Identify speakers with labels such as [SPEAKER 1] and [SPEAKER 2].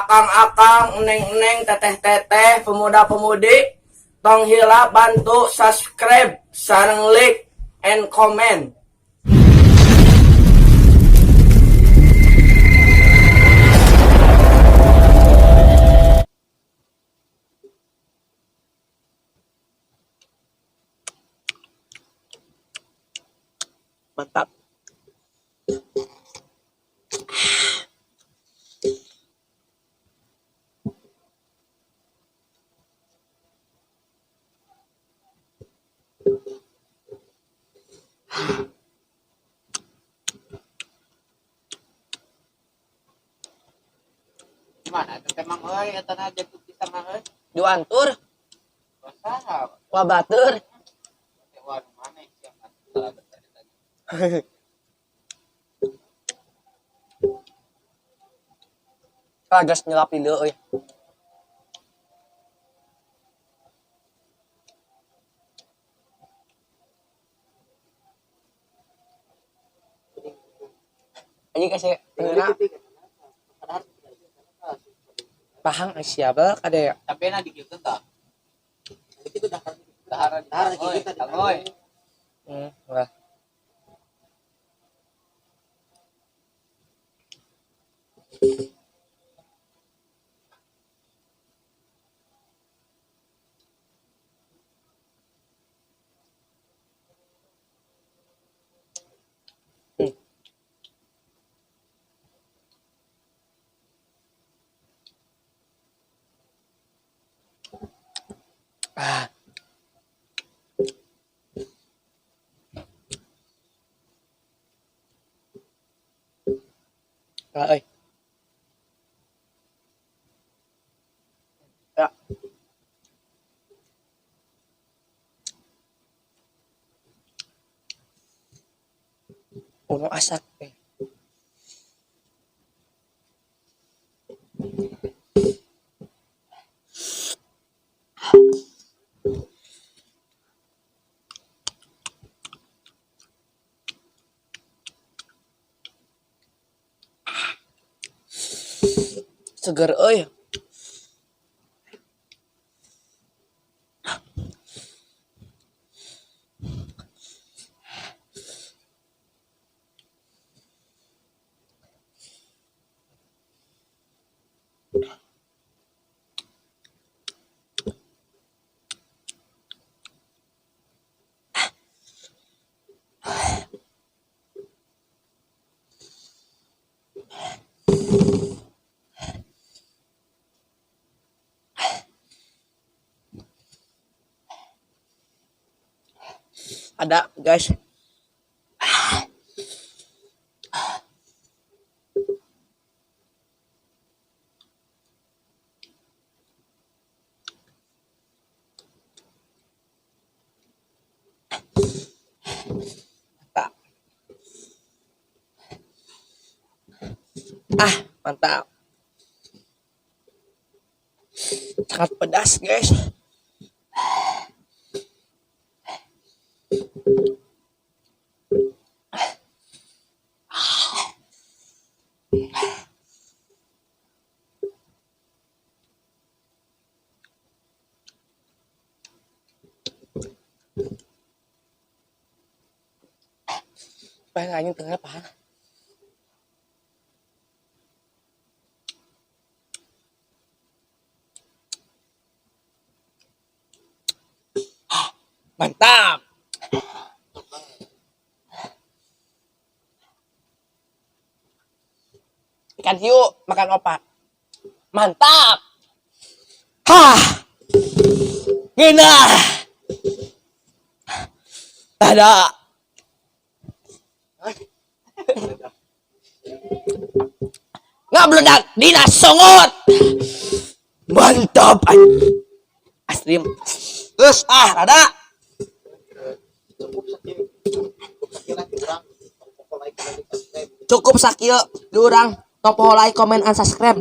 [SPEAKER 1] Akang-akang, neng-neng, teteh-teteh, pemuda-pemudi, tong hilap bantu subscribe, sareng like, and comment.
[SPEAKER 2] Mantap.
[SPEAKER 3] Gimana eta teh, Mang, euy, eta na jatuh bisa, Mang, euy?
[SPEAKER 2] Diantur.
[SPEAKER 3] Saha?
[SPEAKER 2] Wah, batur.
[SPEAKER 3] Wah, mana sih yang tadi?
[SPEAKER 2] Kagas nyelap lila euy. Anjing kasih pengeuna pahang siapa ada ya?
[SPEAKER 3] Tapi na dikieu tah. Dahar
[SPEAKER 4] Dahar
[SPEAKER 3] di
[SPEAKER 4] gitu.
[SPEAKER 3] Tangoy.
[SPEAKER 2] Wah. Ah. Ah, euy. Ya. Uno asak eh. Seger euy. Ada, guys. Mantap. Ah, mantap. Sangat pedas, guys. Pahang anjing tengah pahang. Mantap. Ikan hiu makan opak. Mantap. Hah. Ngeunah. Ada. Ngabledak dina songot. Mantap. Asli. Terus ah rada.
[SPEAKER 4] Cukup sakieu. Cukup sakieu lah urang. Like, subscribe.
[SPEAKER 2] Cukup sakieu di urang. Topo like, comment, and subscribe.